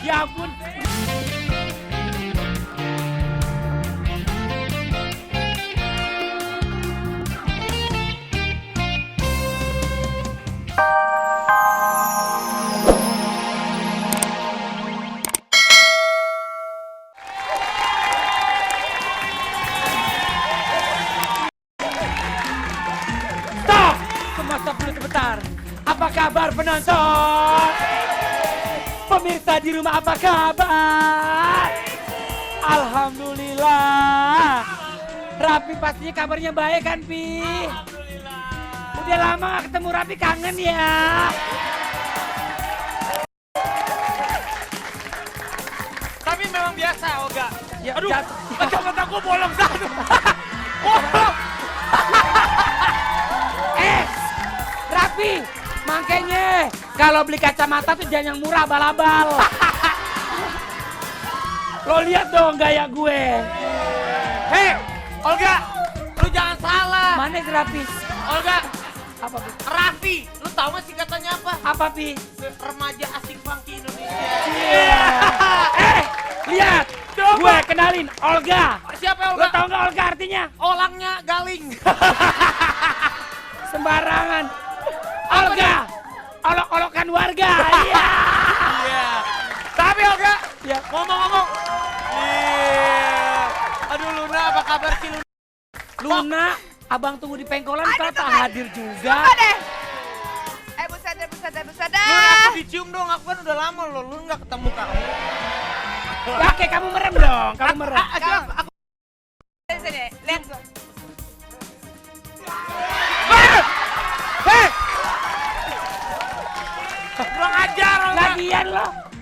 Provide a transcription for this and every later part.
Ya ampun. Stop! Semua stop dulu sebentar. Apa kabar penonton? Pemirsa di rumah apa kabar? Alhamdulillah. Rapi pastinya kabarnya baik kan, Pi? Alhamdulillah. Udah lama gak ketemu Rapi, kangen ya. Tapi memang biasa, Olga. Ya, Aduh, jatuh. kacamata gue bolong satu. Bolong. Rapi, makanya kalau beli kacamata tuh jangan yang murah, abal-abal. Lo lihat dong gaya gue. Hei, Olga, lu jangan salah. Mana si Rapi? Olga, Apa, Pi? Raffi, lu tahu gak singkatannya apa? Apa, Pi? Remaja asik funky Indonesia. Iya. Lihat. Coba. Gue kenalin, Olga. Siapa Lo Olga? tau gak Olga artinya? Olangnya galing. Sembarangan. Olga. Olok-olokan warga. Iya. Iya. Tapi Olga, Ya. ngomong-ngomong. Iya. Aduh Luna, apa kabar sih Luna? Luna, abang tunggu di pengkolan, kau tak hadir juga. Apa deh? Buset deh, buset deh, buset deh. Luna, aku dicium dong, aku kan udah lama loh, lu nggak ketemu kamu. Ya, oke, kamu merem dong, kamu merem. Aku Sini, sini, lihat. Hei, kurang ajar Olga.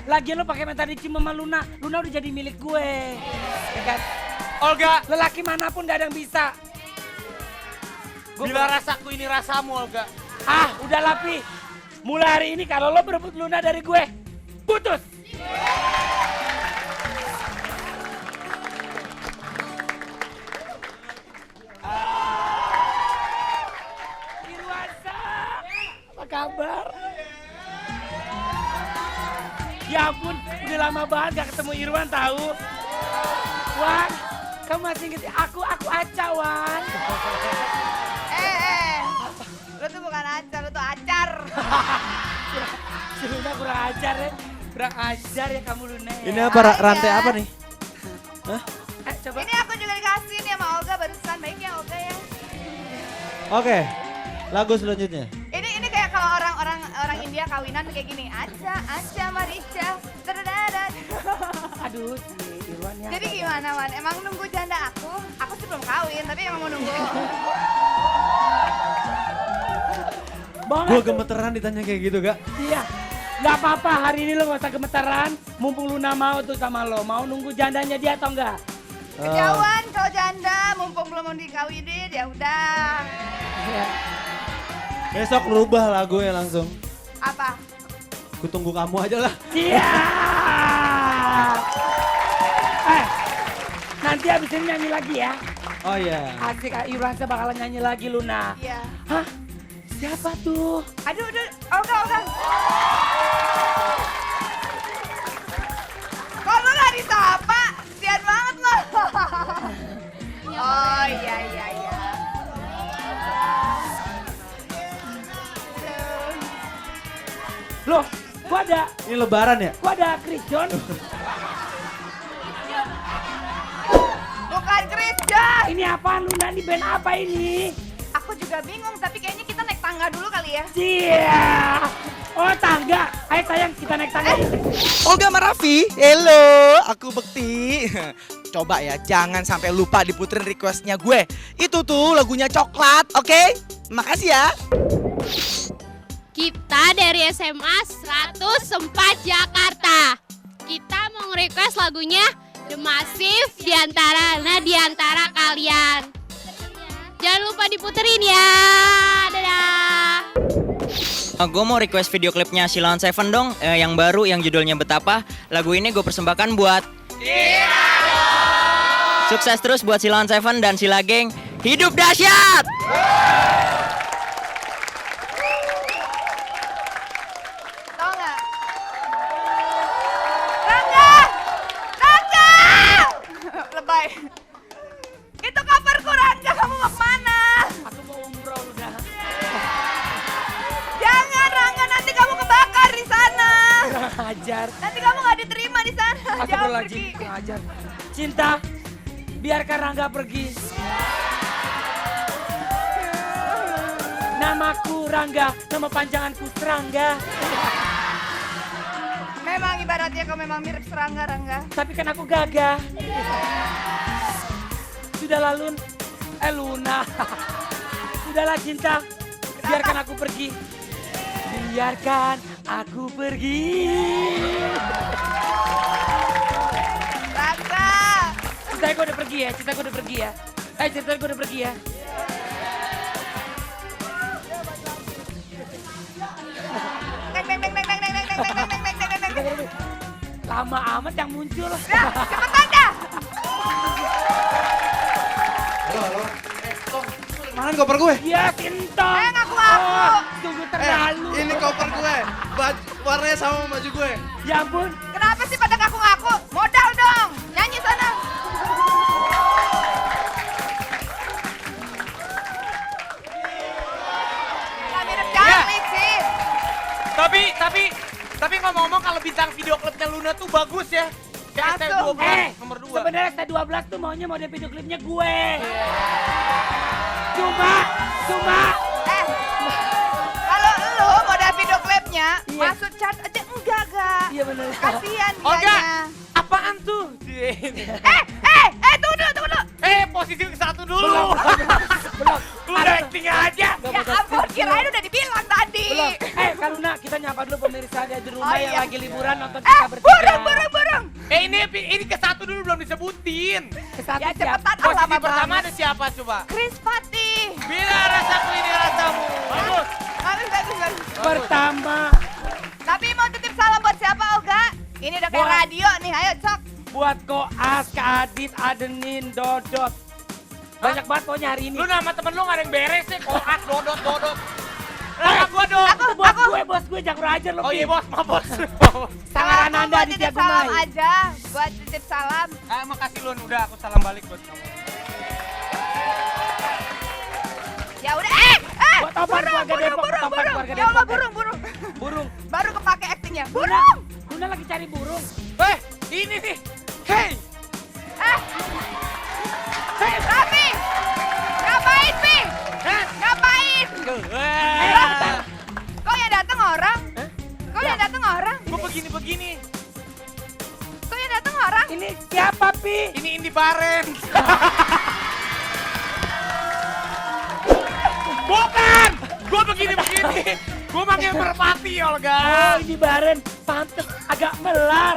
lagian lo pakai minta dicium sama Luna. Luna udah jadi milik gue. Ya kan? Olga, Lelaki manapun gak ada yang bisa. bila rasaku ini rasamu Olga. Ah, udah Lapi. Mulai hari ini kalau lo berebut Luna dari gue, putus. Irwansa, apa kabar? Ya ampun, udah lama banget gak ketemu Irwan tahu. Wan, kamu masih inget aku Aca, Wan. Lu tuh bukan acar, lu tuh acar. Si Luna kurang ajar ya. Kurang ajar ya kamu Luna ya. Ini apa rantai apa nih? Hah? Coba. Ini aku juga dikasih nih sama Olga barusan. Baik ya Olga ya. Oke. Lagu selanjutnya. Ini kayak kalau orang India kawinan kayak gini. Aca, Marica. Dadadadad. Aduh, si Irwan ya. Jadi gimana Wan? Emang nunggu janda aku? Aku sih belum kawin, tapi emang mau nunggu. Gue gemeteran ditanya kayak gitu gak? Iya. Gak apa-apa, hari ini lo gak usah gemeteran. Mumpung Luna mau tuh sama lo. Mau nunggu jandanya dia atau enggak? Kejauhan kalau janda, mumpung belum mau dikawinin ya udah. Iya. Besok rubah lagunya langsung. Apa? Kutunggu kamu aja lah. Iya. Nanti abis ini nyanyi lagi ya. Oh iya. Asik, Irwansa bakalan nyanyi lagi Luna. Iya. Hah? Siapa tuh? Aduh, Olga. Kok lu gak disapa? Kasian banget lo. Oh iya. Loh, gua ada Ini lebaran ya? Chris John. Bukan Krisda. Ini apaan Luna? Ini band apa ini? Aku juga bingung, tapi kayaknya kita naik tangga dulu kali ya. Iya. Oh tangga. Ayo sayang kita naik tangga. Olga sama Raffi, hello, aku Bekti. Coba ya, jangan sampai lupa diputerin requestnya gue. Itu tuh lagunya Coklat, oke? Makasih ya. Kita dari SMA 104 Jakarta. Kita mau nge-request lagunya The Massive diantara kalian. Jangan lupa diputerin ya. Dadah. Gue mau request video klipnya Silon Seven dong, yang baru yang judulnya Betapa. Lagu ini gue persembahkan buat sukses terus buat Silon Seven dan Sila Geng. Hidup dahsyat! Tau nggak? ajar. Nanti kamu gak diterima di sana. Jangan Astagfirullahaladzim, pergi. kurang ajar. Cinta, biarkan Rangga pergi. Namaku Rangga, nama panjanganku Serangga. Memang ibaratnya kau memang mirip serangga, Rangga. Tapi kan aku gagah. Sudahlah Luna. Sudahlah cinta, biarkan aku pergi. Biarkan aku pergi. Rangga. Cinta gue udah pergi ya, cinta gue udah pergi ya. Cinta gue udah pergi ya. Neng, neng, neng, neng, neng, neng, neng, neng, neng, neng, neng, neng, neng, neng. Lama amat yang muncul. Ya, cepetan dah. Mana koper gue? Ya cinta. Ngaku. Tunggu terlalu. Ini koper gue. Warnanya sama baju gue. Ya ampun. Kenapa sih pada ngaku-ngaku? Modal dong. Nyanyi sana. Nggak mirip cantik sih. Tapi ngomong-ngomong kalau bintang video klipnya Luna tuh bagus ya. Kayak Langsung. ST12 nomor 2. Sebenarnya ST12 tuh maunya model video klipnya gue. Cuma. Kalau lu modal video klipnya, Iya. masuk chat aja enggak, Gak. Iya bener. Kasihan Olga, dianya. apaan tuh? Tunggu dulu. Posisi ke satu dulu. Belum. Lu udah acting aja. Ya ampun, kirain udah dibilang tadi. Belum. Kak Luna, kita nyapa dulu pemirsa ada di rumah Oh, yang iya. lagi liburan nonton kita bertiga. Burung. Ini ke satu dulu belum disebutin. Kesatu Ya siap. cepetan, Posisi lama pertama banget. ada siapa coba? Chris Fatih. Bila rasaku ini rasamu. Bagus. Bagus. Pertama Tapi mau titip salam buat siapa, Olga? Ini udah kayak Buat- radio nih, ayo cok. buat Koas, Kak Adit, Adenin, Dodot. Banyak banget pokoknya hari ini. Lu nama temen lu gak ada yang beres sih. Koas, dodot. Lah gua dong. Bos gue jago ajar lo. Oh iya bos, maaf bos. Sangaran Aku Anda mau di titip Tiago salam Mai. aja, buat titip salam. Makasih Lun, udah aku salam balik buat kamu. Ya udah, Buat Topan keluarga Depok, Topan keluarga Ya Allah, Depok. burung. Burung. Baru kepake aktingnya. Luna, Burung. Luna lagi cari burung. Ini nih. Hey. Raffi. Ngapain, Pi? Ngapain? Kok yang datang orang? Kok yang datang orang? Gua begini. Kok yang datang orang? Ini siapa, Pi? Ini Indi Barens. Bukan. Gua begini. Gua manggil merpati, Olga. Oh, ini Baren. Pantes agak melar.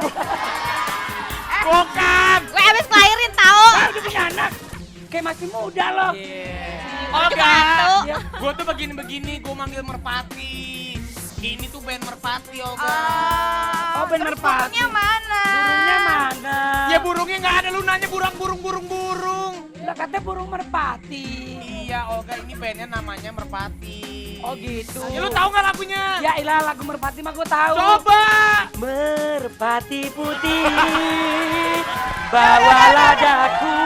Bukan. Gue habis kelahirin tahu. Udah punya anak. Kayak masih muda loh. Olga. Ya. Gua tuh begini. Gua manggil merpati. Ini tuh band merpati, Olga. Oh, bener, terus Pak. burungnya mana? Burungnya mana? Ya burungnya nggak ada, lu nanya burung. Lah katanya burung merpati. Iya, Olga, ini bandnya namanya Merpati. Oh gitu. Ya lu tahu nggak lagunya? Ya ilah lagu merpati mah gue tahu. Coba. Merpati putih, bawalah daku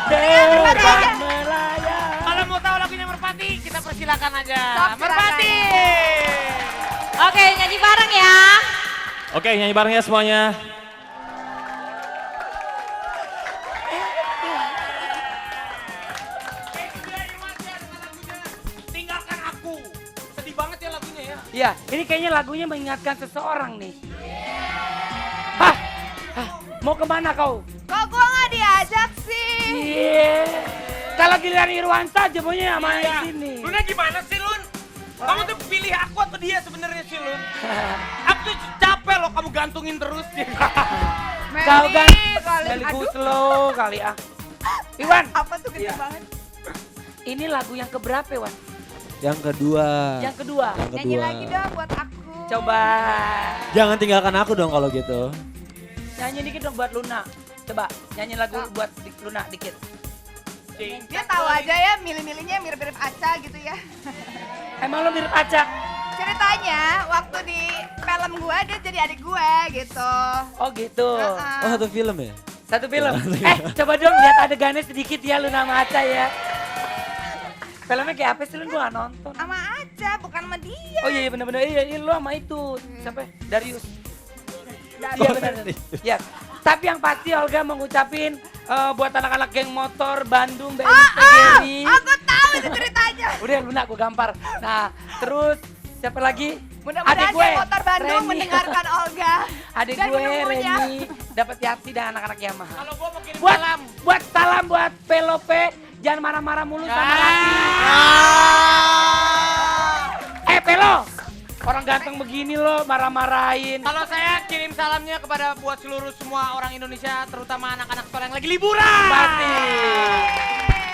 terbang melayang. Kalau mau tahu lagunya Merpati, kita persilakan aja. Sok, Merpati. Oke, nyanyi bareng ya. Oke, nyanyi bareng ya semuanya. Tinggalkan aku. Sedih banget ya lagunya ya. Ya, ini kayaknya lagunya mengingatkan seseorang nih. Hah, mau kemana kau? Kok gua nggak diajak sih? Iya. Kalau giliran Irwansa jebonya sama Iya. sini. Luna gimana sih, Lun? Kamu tuh pilih aku atau dia sebenarnya sih, Lun? Aku tuh capek loh kamu gantungin terus. Kau kan kali. Meli Aduh, Guslo kali ah. Iwan, apa tuh gede Iya. banget? ini lagu yang keberapa Wan? Yang kedua. Yang kedua. Nyanyi lagi dong buat aku. Coba Jangan tinggalkan aku dong kalau gitu. nyanyi dikit dong buat Luna. Coba nyanyi lagu buat Luna dikit. Dia tahu aja ya, milih-milihnya mirip-mirip Aca gitu ya. Emang lo mirip Aca? Ceritanya waktu di film gue dia jadi adik gue gitu. Oh gitu. Heeh. Oh, satu film ya? Satu film. Coba dong lihat adegannya sedikit ya Luna sama Aca ya. Filmnya kayak apa sih Lun? Gua gak nonton. Sama Aca, bukan sama dia. Oh iya bener-bener iya lo sama itu. Siapa? Darius. Iya benar. Ya. Tapi yang pasti Olga mau ngucapin buat anak-anak geng motor Bandung BMTGRI. Aku tahu itu ceritanya. Udah lunak gue gampar. Nah, terus siapa lagi? Mudah-mudahan Adik gue, geng motor Bandung Reni. mendengarkan Olga. Adik dan gue menunggunya. Reni dapat Yati dan anak-anak Yamaha. Kalau gua mau kirim Buat salam. buat salam buat Pelope, jangan marah-marah mulu sama Raffi. Pelo, orang ganteng begini lo marah-marahin. Kalau saya kirim salamnya kepada buat seluruh semua orang Indonesia, terutama anak-anak sekolah yang lagi liburan. Pasti.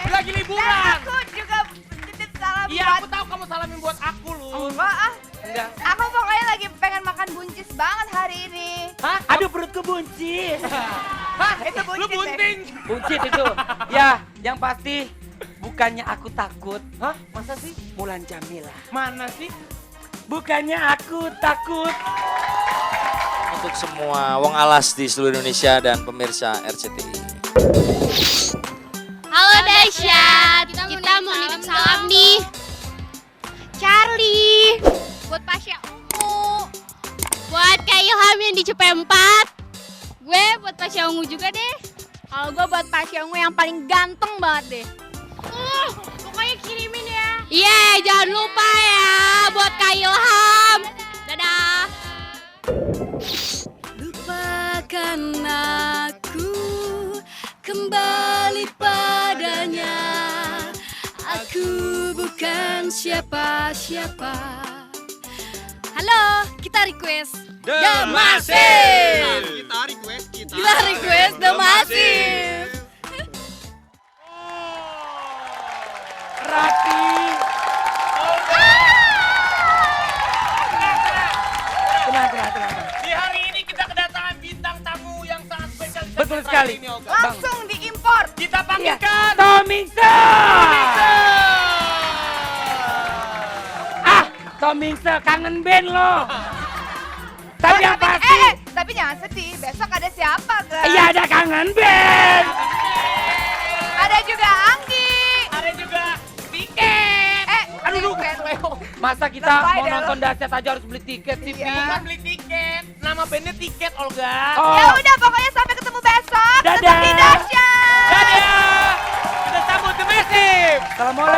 Lagi Dan liburan. aku juga titip salam Iya, buat... aku tahu kamu salamin buat aku, Lun. Enggak ah. Enggak. Aku pokoknya lagi pengen makan buncis banget hari ini. Hah? Aduh perutku buncis. Hah? Itu Lu buncit, bunting. Buncit itu. Ya, yang pasti bukannya aku takut. Hah? Masa sih? Mulan Jamila. Mana sih? Bukannya aku takut. Untuk semua wong alas di seluruh Indonesia dan pemirsa RCTI. Halo Dasyat, kita mau nitip salam nih. Charlie, buat Pasya Ungu, buat Kak Ilham yang di Cepempat. Gue buat Pasya Ungu juga deh. Kalau gue buat Pasya Ungu yang paling ganteng banget deh. Pokoknya kirimin ya. Iya, jangan lupa ya buat Kak Ilham. Dadah. Lupakan aku, kembali padanya. Aku bukan siapa-siapa. Halo, kita request The Massive. Kita request The Massive. Raffi. Tenang. Di hari ini kita kedatangan bintang tamu yang sangat spesial. di Betul segmen sekali. kali ini, Olga. Langsung diimpor. Kita Iya. panggilkan Tomingse. Tomingse kangen band lo. Tapi yang pasti, Tapi jangan sedih. Besok ada siapa, guys? iya ada kangen band. Ada juga Anggi. Ada juga tiket. Aduh, Masa kita Lebay mau deh lo. nonton dahsyat aja harus beli tiket sih, Pi? Iya. Bukan beli tiket. Nama bandnya Tiket, Olga. Oh. Ya udah, pokoknya sampai ketemu besok. Dadah. Tetap di Dahsyat. Dadah. Kita sambut The Massive. Assalamualaikum.